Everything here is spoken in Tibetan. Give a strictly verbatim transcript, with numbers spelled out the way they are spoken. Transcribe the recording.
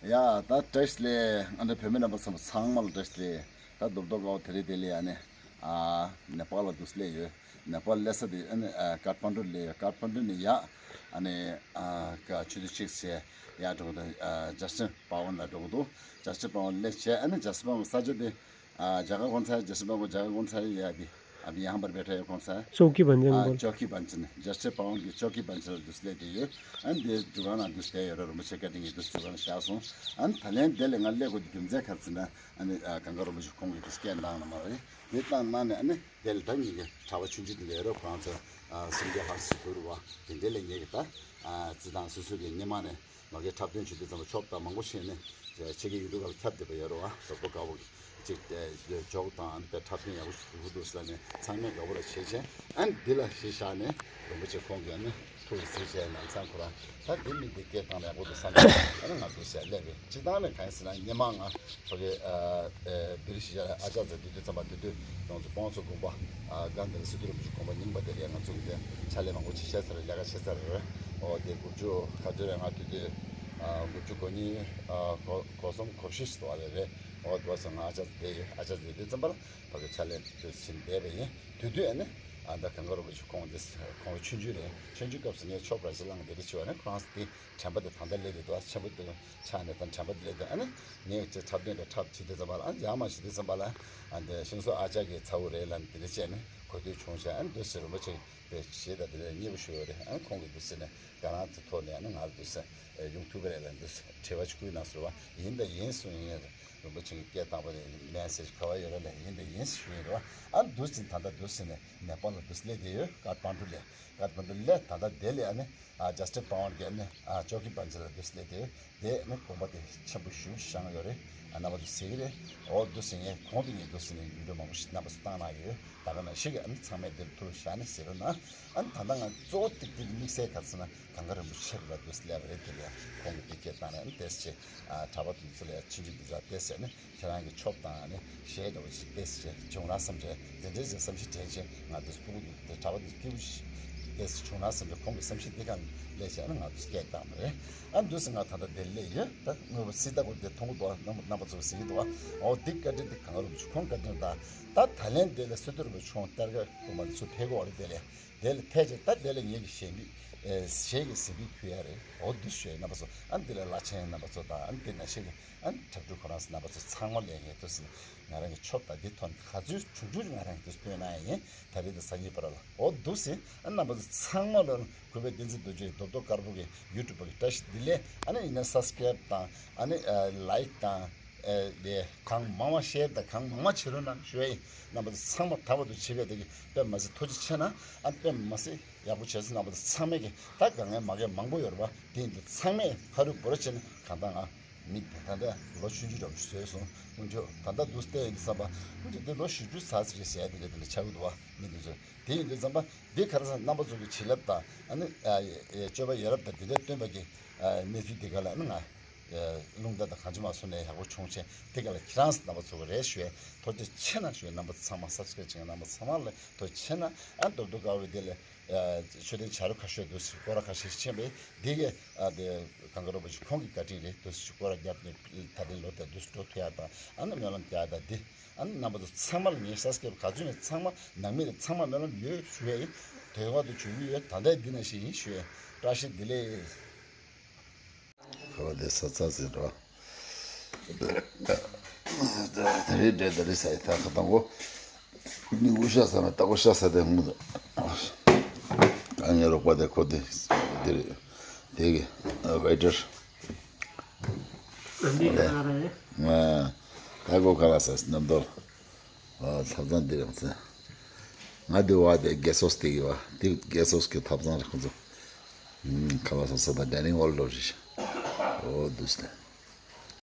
ཡ་ད་བཀྲ་ཤིས་བདེ་ལེགས། ཨ་ནི་བོད་མི་རྣམ་པ་ཚང་མ་ཚང་མ་ལ་བཀྲ་ཤིས་བདེ་ལེགས། ད་རྡོབ་རྡོབ་དཀར་པོ་དེ་རིང་དེ་ལ་ཡ་ནི་ཨ་ནེ་པཱལ་ལ་འདུག་སླེབས་ཡོད། ནེ་པཱལ་སླེབས་ས་དེ་ཨ་ནི་ཨ་ཀཱཐ་མན་ཌུ་སླེབས་ཡོད། ཀཱཐ་མན་ཌུ་ནས་ཡ་ཨ་ནི་ཨ་ཀ་ཆུ་ཚོད་གཅིག་བྱས་ཡ་འགྲོ་གི་འདུག་ཨ་ཇ་སི་ཊིན་བྷ་ཝན་ལ་འགྲོ་གི་འདུག་ཇ་སི་ཊིན་བྷ་ཝན་སླེབས་བྱས་ཨ་ནི་ཇ་སི་ཊིན་བྷ་ཝན་ས་ཆ་དེ། ཨ་རྒྱ་གར་གོ་ཚ་རྒྱ་སེ་པ་གོ་རྒྱ་གར་གོ་ཚ་ཡ་བི་ཨ་བི་ཡང་པར་བེ་ཐ་ཡ་གོ་ཚ། ཅོ་ཀི་བན་ཅན་ཨ་གོ་ཅོ་ཀི་བན་ཅན་རྒྱ་སེ་པ་གོ་གི་ཅོ་ཀི་བན་ཅན་ལ་དུས་སླེབས་དེ་ཡོད། ཨ་འདི་འདུ་ཁང་ནང་དུས་བསྡད་ཡོད་ར། རིན་པོ་ཆེ་བཀའ་དྲིན་གྱིས་དུས་འདུ་ཁང་ནང་བཞག་སོང་། ཨ་ད་ལན་དེ་ལས་ང་སླེབས་དགོས་རྒྱུ་མཚན་ག་རེ་ཟེར་ན་ཨ་ནི་ཨ་གངས་དཀར་རིན་པོ་ཆེ་ཁོང་གིས་དུས་སྐད་བཏང་གནང་མ་རེད། དེ་བཏང་གནང་ནས་ཨ་ནི་དེ་ལ་ད་ངེད་ཀྱི་གྲྭ་པ་ཆུང་ཆུང་དེ་ལས་རོགས་ཁོ་རང་ཚོ་ཨ་སུམ་བརྒྱ་ལྷག་ཙམ་འདུག་ར་བ། དེ་འདྲ་ལས་ངེད་ཀྱི་ད་ཨ་རྩི་སྟངས་སོ་སོ་གི་སྔོན་མ་ནས། མ་གི་འཁྲབ་སྟོན་བྱེད་དུས་ཙམ་པ་ཆོབ་དང་མང་པོ་བྱས་ནས་ཆེ་གེ་ཡུ་ཊུབ་ལ་ཁྱབ་བསྡད་པ་ཡོད་རེད་བ། རོགས་པ་དཀར་པོ་གཅིག་ཇོག་དང་ཨ་ནི་དཔེ་འཁྲབ་སྟོན་ཡག་པོ་ཞིག་འདུག་ཟེར་ནས་ཚང་མས་དགའ་པོ་ལ་བྱས་བྱས་ཨ་ནི་འདི་ལ་གཞི་བཞག་ནས་རིན་པོ་ཆེ་ཁོང་གིས་ཨ་ནི་ཐུགས་ལ་གཟིགས་བྱས་ནང་ཚང་ཁོ་རང་ད་འདི་མི་འདི་སྐད་བཏང་ནས་ཡག་པོ་འདུག་བསམ་པ་ཨ་ནི་ང་ཚོ་ཟེར་སླེབས་པའི་སྤྱི་བཏང་ནས་གང་ཡིན་ཟེར་ན་སྔོན་མ་ང་ཕ་གི་ཨ་ཨ་བི་རི་ཤི་ཡ་ཨ་ཅག་ཟེར་དུས་དུས་ཙམ་པ་དེ་དུས་ང་ཚོ་བང་སོ་དགོན་པ་ཨ་དགའ་ལྡན་སི་ཏུ་རིན་པོ་ཆེ་དགོན་པ་རྙིང་པ་དེ་ལས་ང་ཚོ་གི་དེ་ཕྱག་ལས་མང་པོ་ཅིག་བྱས་ཚར་རེད། ལས་ཀ་བྱས་ཚར་རེད། ཨོ་དེ་དགུ་བཅུ་ག་ཚོད་རེད། ང་དུས་དུས་ཨ་དགུ་བཅུ་གོ་གཉིས་ཨ་གོ་གོ་གསུམ་གོ་བཞི་ཞིག་འདུག་བ་རེད་རེད། ཨོ་དེ་བ་སོང་ང་ཨ་ཅག་དེ་ཡོད། ཨ་ཅག་དེ་དུས་ཙམ་པ་ལ་ཕ་གི་ཕྱག་ལས་དུ་ཕྱིན་བསྡད་པ་ཡིན། དུས་དུས་ཨ་ནི་ཨ་ད་གངས་དཀར་རིན་པོ་ཆེ་ཁོང་དེ་ཁོང་ཆུང་ཆུང་རེད། ཆུང་ཆུང་སྐབས་སུ་ངས་ཆོབ་ར་ཞིག་བླངས་དེ་རེད་བྱས་པ་ནི་ཁོ་རང་ཚོ་དེ་དྲན་པ་དེ་ད་ལྟ་སླེབས་ཡོད་འདུག་ཆེན་པོ་དེ་ཆགས་ནས་ད་དྲན་པ་དེ་སླེབས་དུས་ཨ་ནི་ངས་ཅིག་འཁྲབ་སྟོན་དེ་འཁྲབ་བྱེད་དུས་ཙམ་པ་ལ་ཨ་ནི་ཡར་མར་བྱེད་དུས་ཙམ་པ་ལ་ཨ་འདི་ཤིང་བཟོ་ཨ་ཅག་གི་ཚ་བོ་རེད་ལབ་ནས་དེ་འདྲ་བྱས་ནས་གོ་ཐོས་བྱུང་བྱས་ཨ་ནི་འདུག་སེ་རིན་པོ་ཆེ་དེ་ཞེ་ད་དེ་ལས་མཉེས་པོ་ཞུ་བ་རེད། ཨ་ནི་ཁོང་གིས་འདུག་སེ་ནས་དགའ་སྣང་དེ་ཐོག་ནས་ཨ་ནི་ང་ལ་འདུག་སེ་ཡོང་ཐུབ་པ་རེད་ལབ་འདུག་སེ་དྲི་བ་ཅིག་བསྐུལ་གནང་ཟེར་བ་ཡིན་ད་ཡིན་གསུངས། ཡིན་རིན་པོ་ཆེ་གི་སྐད་བཏང་པ་ནས་མེད་ཟེར་ག་བ་ཡོད་ར་ལབ། ཡིན་ད་ཡིན་ཞུས་ཡིན་རེད་བ། ཨ་ནི་འདུག་སེ་ད་ལྟ་འདུག་སེ་ནས་ནེ་པཱལ་ལ་འདུག་སེ་སླེབས་བསྡད་ཡོད། ཀ་ཐ་མན་ཌུ་ལ་ཀ་ཐ་མན་ཌུ་ལ་ད་ལྟ་དེ་ལས་ཨ་ནི་ཨ་ཇ་སི་ཊིན་བྷ་ཝན་གྱི་ཨ་ནི་ཨ་ཅོ་ཀི་བན་ཅན་ལ་འདུག་སེ་སླེབས་བསྡད་ཡོད། དེ་ནི་དགོན་པ་དེ་ཆེན་པོ་ཞེ་པོ་ཅིག་བཞེངས་ཡོད་རེད། ཨ་རྣམ་པ་ཚོ་གཟིགས་ཀྱི་རེད། འོ་འདུག་སེ་ངས་གོང་དུ་ངས་འདུག་སེ་ནས་བི་ཌི་ཡོ་མང་པོ་ཞིག་རྣམ་པ་ཚོ་བཏང་གནང་ཡོད། ད་ག་ནང་བཞིན་གྱི་ཨ་ནི་ཚང་མས་འདིར་ཐུགས་བཞག་ནས་གཟིགས་རོགས་གནང་། ཨ་ནི་ད་ལྟ་ང་གཙོ་བོ་ཏིག་ཏིག་དམིགས་བསལ་ག་རེ་ཟེར་ན་གངས་དཀར་རིན་པོ་ཆེ་ལ་འདུག་སེ་སླེབས་པ་རེད། དེ་ལས་ཁོང་གིས་འདི་སྐད་བཏང་ནས་ཨ་ནི་ཏོག་ཙམ་ཅིག་ཨ་གྲྭ་པ་དེ་ཚོ་ལ་ཆུང་ཆུང་འདི་ཚོ་ཏོག་ཙམ་ཅིག་ཨ་ནི་ཁྱེད་རང་གི་ཆོབ་དང་ཨ་ནི་གཞས་འདྲ་བོ་ཅིག་ཏོག་ཙམ་ཅིག་བྱུང་ན་བསམ་བྱས། དེ་འདྲའི་ཅིག་བསམ་གཞིག་དྲན་བྱས་ང་འདི་སྤུ་གུ་འདི་གྲྭ་པ་འདི་སྐྱིད་པོ་ཞིག་ཏོག་ཙམ་བྱུང་ན་བསམ་བྱས་ཁོང་གི་བསམ་གཞིག་འདི་གང་སླེབས་བྱས་ཨ་ནི་ང་འདུག་སེ་སྐད་བཏང་བ་རེད། ཨ་འདུག་སེ་ང་ད་ལྟ་འདིར་སླེབས་ཡོད། ད་དངོས་པོ་སྲིད་ད་གོ་དེ་མཐོང་གི་འདུག་རྣམ་པ་ཚོ་གཟིགས་ཀྱི་འདུག་འོ་འདི་བཀའ་དྲིན་འདི་གངས་དཀར་རིན་པོ་ཆེ་ཁོང་བཀའ་དྲིན་དང་། ད་ད་ལན་དེ་ལ་སི་ཏུ་རིན་པོ་ཆེ་ཁོང་གཏེར་ཁ་སྐུ་མ་ཚུར་ཕེབས་གི་འོ་རེད། དེ་ལས་དེ་ལ་ཕལ་ཆེར་ད་དེ་ལ་ངེད་ཀྱི་གཞས་འདི་ཨེ་གཞས་ཀྱི་གཟིགས་འབུལ་ཕུལ་ཡ་རེད། འོ་འདུག་ཞུ་ཡ་རྣམ་པ་ཚོ། ཨ་ནི་དེ་ལ་བླ་ཆེན་རྣམ་པ་ཚོ་དང་ཨ་ནི་དེ་ནང་བཞིན་གྱི་ཨ་ནི་འཁྲབ་ཁྲིད་ཁོ་རང་ཚོ་རྣམ་པ་ཚོ་ཚང་མ་ལ་ངས་འདུག་སེ་ང་རང་གི་ཆོབ་དང་འདི་ཐོག་ནས་ག་ཚོད་བྱུང་བྱུང་ང་རང་གི་འདུག་སེ་སྟོན་གནང་ཡ་ཡིན། ད་རེས་དང་སང་ཉིན་བར་ལ་འོ་འདུག་སེ་ཨ་ནི་རྣམ་པ་ཚོ་ཚང་མ་ལ་གུས་པས་བསྟན་འཛིན་རྡོ་རྗེ་རྡོབ་རྡོབ་དཀར་པོ་གི་ཡུ་ཊུབ་གི་བཀྲ་ཤིས་བདེ་ལེགས། ཨ་ནི་ཡིན་ན་སབ་སི་ཀེ་རེབ་དང་ཨ་ནི་ལའིཀ་དང་། ཨེ་དེ་གང་མང་བ་ཤེར་དང་གང་མང་བ་བྱེད་རོགས་གནང་ཞུ་ཡ་ཡིན། རྣམ་པ་ཚོ་ཚང་མ་དག་པ་འདུག་བྱེད་པའི་དེ་གི་དཔེ་མ་སྲིད་ཐུགས་རྗེ་ཆེ་གནང་། ཨ་དཔེ་མ་སྲིད་ཡག་པོ་བྱས་སོང་། རྣམ་པ་ཚོ་ཚང་མས་གི་ད་དཀའ་ངལ་མ་གི་མང་པོ་ཡོད་རེད་པ། དེ་ཡིན་དུས་ཚང་མས་ཕ་རུ་བོ་ར་བྱས་ནས་གང་ལྟར་ང་མི་དེ་ད་ལྟ་ལོ་ཆུང་ཆུང་འདྲ་བོ་ཞིག་བཟོས་སོང་། སྔོན་ཆད་ད་ལྟ་འདུག་བལྟས་ཡིན་བསམ་པ་སྔོན་ཆད་དེ་ལོ་བཞི་བཅུ་ཚར་ཚར་རེད་ཟེར་ཡ་དེ་འདྲ་དེ་འདྲ་ཆགས་ཀྱི་འདུག་བ། མི་དེ་ཚོས་དེ་ཡིན་དུས་ཙམ་པ་འདི་ག་རེ་ཟེར་ན་རྣམ་པ་ཚོ་གི་བྱིན་རླབས་དང་ཨ་ནི་ཨ་ཨེ་སྤྱོད་པ་ཡ་རབས་དང་དེ་འདྲ་སྟོན་པ་གི་ཨ་གནས་ཚུལ་དེ་ག་ལ་ཨ་ནི་ང་རླུང་རྟ་དང་གང་ཅི་མ་སོང་ནས་ཡག་པོ་བྱུང་ཆེན་དེ་ག་ལ་ཁྱེད་རང་རྣམ་པ་ཚོ་གི་རེད་ཞུ་ཡས། ཐུགས་རྗེ་ཆེ་གནང་ཞུ་ཡས། རྣམ་པ་ཚང་མ་སབ་སི་ཀེ་རེབ་བྱེད་མཁན་རྣམ་པ་ཚང་མ་ལ་ཐུགས་རྗེ་ཆེ་གནང་། ཨ་རྡོབ་རྡོབ་དཀར་པོ་དེ་ལས་ཨ་མཆོད་རྟེན་བྱ་རུང་ཁ་ཤས་འདུག་སེ་སྐོར་ར་ཁ་ཤས་ཕྱིན་པས་འདི་གས་ཨ་དེ་གངས་དཀར་རིན་པོ་ཆེ་ཁོང་གི་བཀའ་དྲིན་རེད། འདུག་སེ་སྐོར་ར་བརྒྱབ་ནས་ད་ཐེངས་ལོ་དེ་འདུག་སེ་འགྲོ་ཐུབ་ཡ་དང་ཨ་ནི་སྨོན་ལམ་རྒྱག་ཡ་དང་འདི་ཨ་ནི་རྣམ་པ་ཚོ་ཚང་མ་ལ་ངས་ཤ་སྐྱབས་ག་ཚོད་ནས་ཚང་མ་ནང་མི་རེད། ཚང་མ་སྨོན་ལམ་ཡོད་ཞུ་ཡ་ཡིན། དེ་བར་དུ་བྱུང་གི་ཡོད། ད་ལྟའི་འདི་ནང་བཞིན་ཡིན་ཞུ་ཡ་ཡིན། བཀྲ་ཤིས་བདེ་ལེགས། ཁ་བ་དེ་ས་ཚ་ཟེར་འགྲོ། ད་རེས་འདྲེ་ད་རེས་ས་ཡི་ཐ་ཁ་དང་གོ། ནི་འུ་ཤ་ས་མ་ད་གོ་ཤ་ས་དེ་ཧུང་དུ། ཨ་ངའི་རོགས་པ་དེ་ཁོ་དེ་དེ་རེད། དེ་གི་ཝེ་ཊར། ཨ་འདི་ག་རེ་རེད། ང་ད་གོ་ག་ལ་ས་རྣམ་རྟོག་ཨ་ཐབ་ཚང་འདི་རེད་མ་ཚད། ང་འདི་བ་དེ་གེ་སོ་སི་དེ་གི་བ་དེ་གེ་སོ་སི་གི་ཐབ་ཚང་རེད་ཁོ་ཚོ། ཁ་ལ་ས་ས་ད་ཌའི་ནིང་ཧོལ་འགྲོ་རེད། འོ་འདུག་སེ།